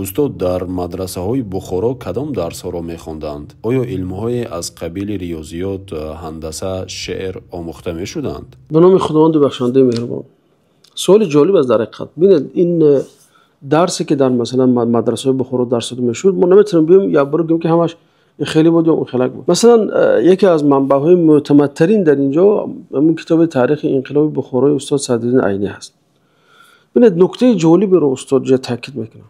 Устод, дар мадрасаҳои Бухоро кадом дарсҳоро мехонданд? Оё илмҳое аз қабили риёзиёт, ҳандаса, шеър омӯхта мешуданд? Ба номи Худованди бахшандаи меҳрубон. Суоли ҷолиб аст дар ҳақиқат. Бинед, ин дарсе, ки дар масалан мадрасаҳои Бухоро дарс дода мешуд, мо наметавонем биёем як бор гӯем, ки ҳамаш ин хеле буд ё он хелак буд. Масалан, яке аз манбаъҳои мӯътамадтарин дар ин ҷо ҳамин китоби «Таърихи инқилоби Бухорои» устод Садриддин Айнӣ ҳаст. Бинед, нуктаи ҷолиберо устод ҷо таъкид мекунад.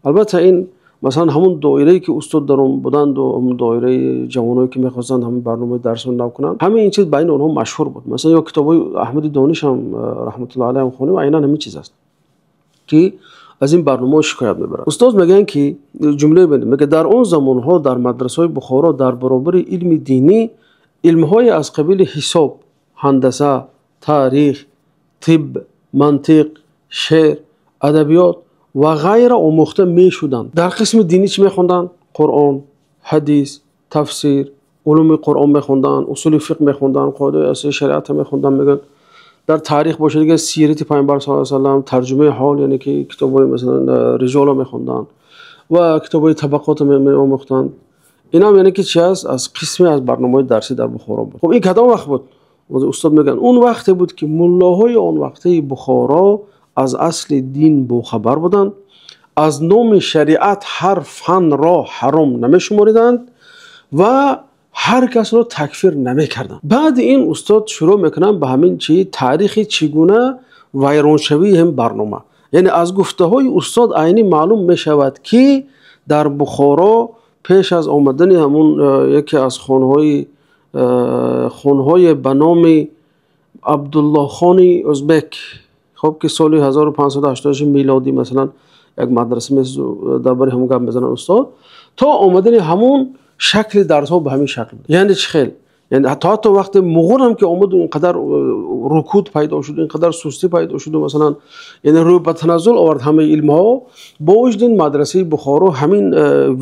Албатта, ин масалан ҳамон доирае, ки устод дар он буданд ва ҳамон доираи ҷавоное, ки мехостанд ҳамин барномаи дарсро нав кунанд, ҳамаи ин чиз байни онҳо машҳур буд. Масалан, ё китобҳои Аҳмади Дониш ҳам, раҳматуллоҳи алайҳ, ҳам хонем, айнан ҳамин чиз аст, ки аз ин барномаҳо шикоят мебарад. Устод мегӯянд, ки ҷумлае мегӯяд: дар он замонҳо дар мадрасаҳои Бухоро дар баробари илми динӣ илмҳое аз қабили ҳисоб, ҳандаса, таърих, тиб, мантиқ, шеър, адабиёт ва ғайра омӯхта мешуданд. Дар қисми динӣ чӣ мехонданд? Қуръон, ҳадис, тафсир, улуми Қуръон мехонданд, усули фиқҳ мехонданд, қоидаҳои асосии шариатро мехонданд, мегӯянд. Дар таърих бошад, дигар сирати Паёмбар саллаллоҳу алайҳи васаллам, тарҷумаи ҳол, яъне ки китобҳои масалан риҷолро мехонданд ва китобҳои табақотро меомӯхтанд. Ин ҳам яъне ки чӣ аст? Аз қисме аз барномаҳои дарсӣ дар Бухоро буд. Хуб, ин кадом вақт буд? Устод мегӯянд, он вақте буд, ки муллоҳои он вақтаи Бухоро аз асли дин бохабар буданд, аз номи шариат ҳар фанро ҳаром намешумориданд ва ҳар касро такфир намекарданд. Баъди ин устод шурӯъ мекунанд ба ҳамин чи таърихи чӣ гуна вайроншавии ҳам барнома. Яъне аз гуфтаҳои устод Айнӣ маълум мешавад, ки дар Бухоро пеш аз омадани ҳамун яке аз хонҳои ба номи Абдуллохони ӯзбек, хоб, ки соли 1586 милодӣ масалан як мадраса дар бораи ҳамон гап мезанад устод, то омадани ҳамон шакли дарсҳо ба ҳамин шакл буд. Яъне чӣ хел? Яъне ҳатто вақте муғул ҳам ки омад, ин қадар рукуд пайдо шуд, ин қадар сустӣ пайдо шуд, масалан, яъне рӯ ба таназзул овард ҳамаи илмҳо, бо вуҷуди ин мадрасаи Бухоро ҳамин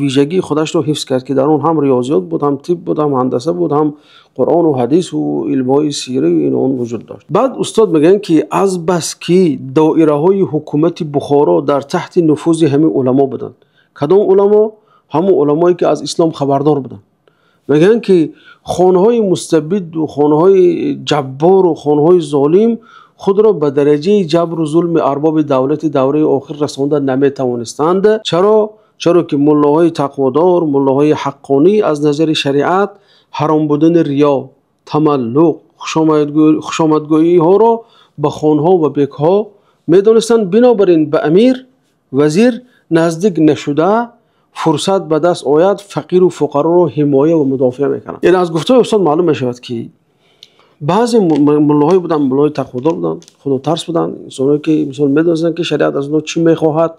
вижагии худашро ҳифз кард, ки дар он ҳам риёзиёт буд, ҳам тиб буд, ҳам ҳандаса буд, ҳам Қуръону ҳадису илмҳои сираю ин он вуҷуд дошт. Баъд устод мегӯянд, ки азбаски доираҳои ҳукумати Бухоро дар таҳти нуфузи ҳамин уламо буданд. Кадом уламо? Ҳамон уламое, ки аз ислом хабардор буданд. Мегӯянд, ки хонҳои мустабиду хонҳои ҷаббору хонҳои золим худро ба дараҷаи ҷабру зулми арбоби давлати давраи охир расонда наметавонистанд. Чаро? Чаро ки муллоҳои тақводор, муллоҳои ҳаққонӣ аз назари шариат ҳаром будани риё, тамаллуқ, хушомадгӯиҳоро ба хонҳо ва бекҳо медонистанд. Бинобар ин ба амир, вазир наздик нашуда, фурсат ба даст ояд, фақиру фуқароро ҳимоя ва мудофиа мекунанд. Яъне аз гуфтаҳои устод маълум мешавад, ки баъзе муллоҳое буданд, муллоҳои тақводор буданд, худотарс буданд, инсонҳое, ки мисол медонистанд, ки шариат аз онҳо чӣ мехоҳад.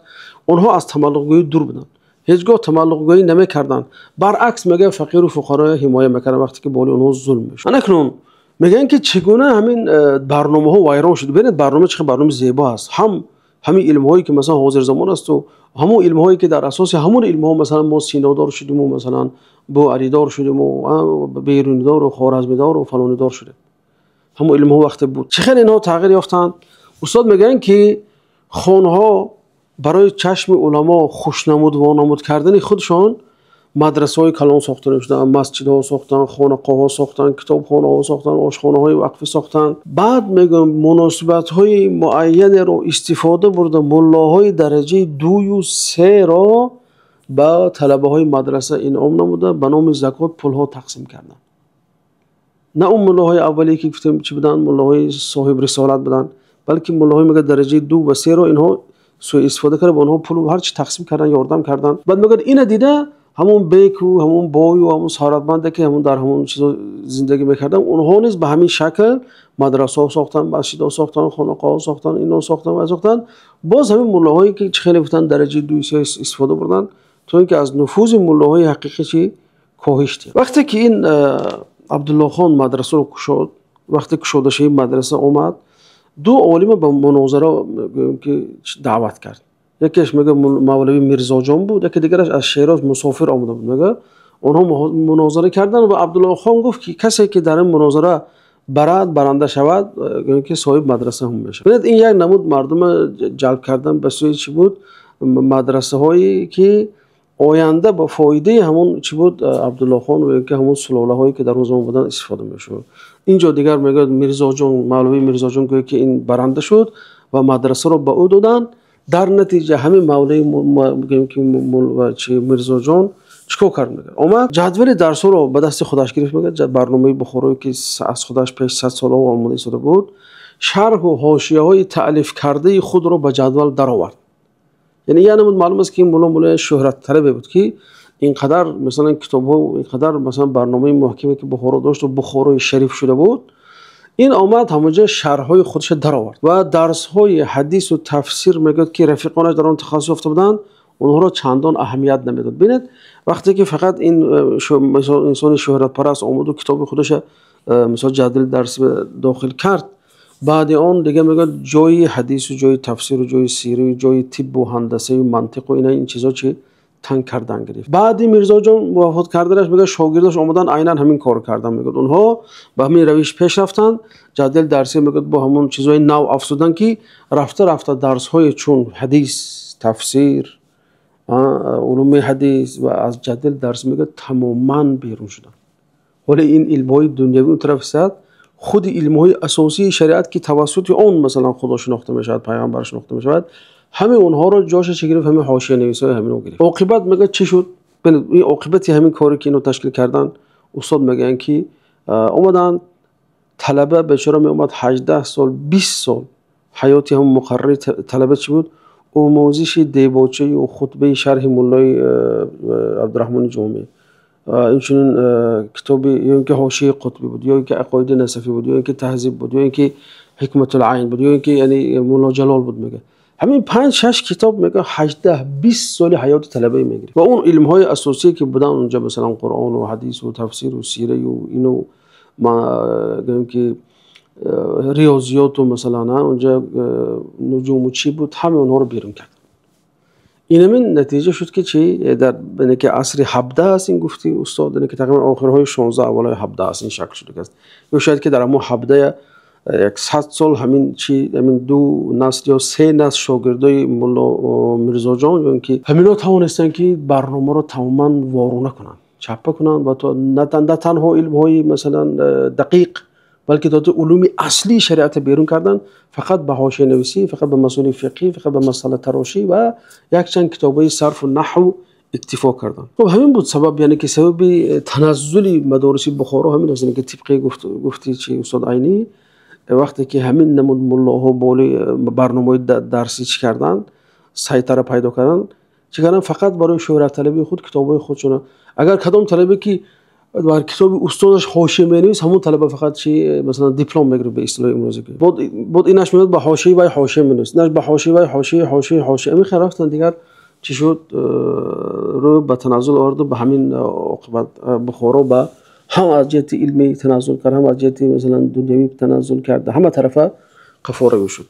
Онҳо аз тамаллуқгӯӣ дур буданд, ҳеҷ гоҳ тамаллуқгӯӣ намекарданд. Баръакс, мегӯянд, фақиру фуқароро ҳимоя мекарданд, вақте ки болои онҳо зулм мешуд. Анакнун мегӯянд, ки чӣ гуна ҳамин барномаҳо вайрон шуд. Бинед, барнома чӣ қадр барномаи зебо аст. Ҳам ҳамин илмҳое, ки масалан ҳозирзамон асту ҳамон илмҳое, ки дар асоси ҳамон илмҳо масалан мо синодор шудиму, масалан буалидор шудиму, берунидору хоразмидору фалонидор шудем. Ҳамон илмҳо вақте буд. Чӣ хел инҳо тағйир ёфтанд? Устод мегӯянд, ки хонҳо барои чашми уламо хушнамуд вонамуд кардани худшон мадрасаҳои калон сохта шуданд, масҷидҳо сохтанд, хонақоҳо сохтанд, китобхонаҳо сохтанд, ошхонаҳои вақфӣ сохтанд. Баъд мегӯям, муносибатҳои муайянеро истифода бурда, муллоҳои дараҷаи дую серо ба талабаҳои мадраса инъом намуда, ба номи закот пулҳо тақсим карданд. На он муллоҳои аввале, ки гуфтем, чӣ буданд, муллоҳои соҳиби рисолат буданд, балки муллоҳои, мегӯяд, дараҷаи ду ва серо инҳо суистифода карда, ба онҳо пулу ҳарчи тақсим карданд, ёрдам карданд. Баъд мегӯяд, ина дида ҳамон беку, ҳамон бою, ҳамон сарватманде, ки ҳамон дар ҳамон чизо зиндагӣ мекарданд, онҳо низ ба ҳамин шакл мадрасаҳо сохтанд, масҷидҳо сохтанд, хонақоҳо сохтанд, ино сохтанд ва сохтанд. Боз ҳамин муллоҳое, ки чӣ хеле гуфтанд, дараҷаи дуи се истифода бурданд, то ин ки аз нуфузи муллоҳои ҳақиқӣ чӣ коҳиш диҳанд. Вақте ки ин Абдуллохон мадрасаро кушод, вақте кушодашавии мадраса омад, ду олима ба мунозара, гӯем ки, даъват кард. Якеш, мегӯяд, мавлави Мирзоҷон буд, яке дигараш аз Шероз мусофир омада буд. Мегӯяд, онҳо мунозара карданд ва Абдуллохон гуфт, ки касе ки дар ин мунозара барад, баранда шавад, гӯем ки соҳиби мадраса ҳам мешавад. Бинед, ин як намуд мардума ҷалб кардан ба сӯи чӣ буд? Мадрасаҳое ки оянда ба фоидаи ҳамон чӣ буд, Абдуллохон ва инки ҳамон сулолаҳое ки дар он замон буданд, истифода мешуд. Инҷо дигар мегӯяд Мирзоҷон, мавлавӣ Мирзоҷон гӯяд ки ин баранда шуд ва мадрасаро ба ӯ доданд. Дар натиҷа ҳамин мавлавӣ, мегӯем ки Мирзоҷон чӣ кор кард, мегӯяд омад ҷадвали дарсҳоро ба дасти худаш гирифт, мегӯяд барномаи Бухоро ки аз худаш пеш 100 солҳо омода шуда буд, шарҳу ҳошияҳои таълиф кардаи худро ба ҷадвал даровард. Яъне маълум аст ки ин мулло, муллои шӯҳратталабе буд ки инқадар масалан китобҳо, инқадар масалан барномаи маҳкаме ки Бухоро дошт ва Бухорои шариф шуда буд, ин омад ҳамонҷо шарҳҳои худашро даровард ва дарсҳои ҳадис ва тафсир, мегӯяд ки рафиқонаш дар он тахассус ёфта буданд, онҳоро чандон аҳамият намедод. Бубинед, вақте ки фақат ин масалан инсони шӯҳратпараст омад ва китоби худашро масалан ҷадвали дарс дохил кард, баъд он дигар мегӯяд ҷои ҳадис ва ҷои тафсир ва ҷои сира ва ҷои тиб ва ҳандаса ва мантиқ ва ин чизҳо чӣ танг кардан гирифт. Баъд Мирзоҷон вафот карданаш, мегӯяд шогирдонаш омаданд, айнан ҳамин кор карданд. Мегӯяд онҳо ба ҳамин равиш пеш рафтанд. Ҷадвали дарсӣ, мегӯяд, бо ҳамон чизҳои нав афзуданд ки рафта рафта дарсҳои чун ҳадис, тафсир, улуми ҳадис ва аз ҷадвали дарс, мегӯяд, тамоман берун шуданд. Ҳоло ин илмҳои дунявӣ он тараф зад, худи илмҳои асосии шариат ки тавассути он масалан Худо шинохта мешавад, паёмбар шинохта мешавад, ҳамаи онҳоро ҷояшро чӣ гирифт? Ҳамин ҳошиянависҳои ҳаминро гирифт. Оқибат, мегӯяд, чӣ шуд? Бубинед, ин оқибати ҳамин коре ки инҳо ташкил карданд, устод мегӯянд ки омаданд талаба бечора меомад 18 сол, 20 сол ҳаёти ҳам муқаррари талаба чӣ буд? Омӯзиши дебоча ва хутбаи шарҳи муллои Абдурраҳмони Ҷомӣ, инчунин китобе ё инки ҳошияи Қутбӣ буд, ё инки Ақоиди Насафӣ буд, ё инки Таҳзиб буд, ё инки Ҳикматул Айн буд, ё инки яъне Мулло Ҷалол буд, мегӯяд. Ҳамин панҷ шаш китоб, мегӯяд, 18-20 соли ҳаёти талабаӣ мегирифт. Ва он илмҳои асосие ки буданд онҷо, масалан Қуръон ва ҳадис ва тафсир ва сира ва ину гӯем ки риёзиёт ва масалан онҷо нуҷум ва чӣ буд, ҳамаи онҳоро берун кард. Ин ҳамин натиҷа шуд ки чӣ дар яъне ки асри 17 аст ин гуфти устод, яъне ки тақрибан охирҳои 16, аввалҳои 17 аст ин шакл шуда аст. Ё шояд ки дар ҳамон 17 100 сол ҳамин чӣ, ҳамин ду насл ё се насл шогирдои мулло Мирзоҷон ё инки ҳаминҳо тавонистанд ки барномаро тамоман ворона кунанд, чаппа кунанд ва то на танҳо илмҳои масалан дақиқ, балки то улуми аслии шариатро берун карданд, фақат ба ҳошиянависӣ, фақат ба масоили фиқҳӣ, фақат ба масъалатарошӣ ва якчанд китобҳои сарфу наҳв иктифо карданд. Хуб, ҳамин буд сабаб, яъне ки сабаби таназзули мадориси Бухоро ҳамин аст, яъне ки тибқи гуфти чи устод Айнӣ, вақте ки ҳамин намуд муллоҳо болои барномаҳои дарсӣ чӣ карданд, сайтара пайдо карданд, чӣ карданд? Фақат барои шӯҳратталабии худ китобҳои худшона, агар кадом талабе ки бар китоби устодаш ҳошия менавист, ҳамон талаба фақат чи масалан диплом мегирифт, ба истилоҳи имрӯзӣ. Бод инаш меояд, ба ҳошияи вай ҳошия менавист, инаш ба ҳошияи вай ҳошия, ҳошия, ҳошия. Ҳамин хел рафтанд, дигар чӣ шуд? Рӯ ба таназзул овард ва ба ҳамин оқибат Бухоро ба ҳам аз ҷиҳати илмӣ таназзул кард, ҳам аз ҷиҳати масалан дунявӣ таназзул кард, ҳама тарафа қафо шуд.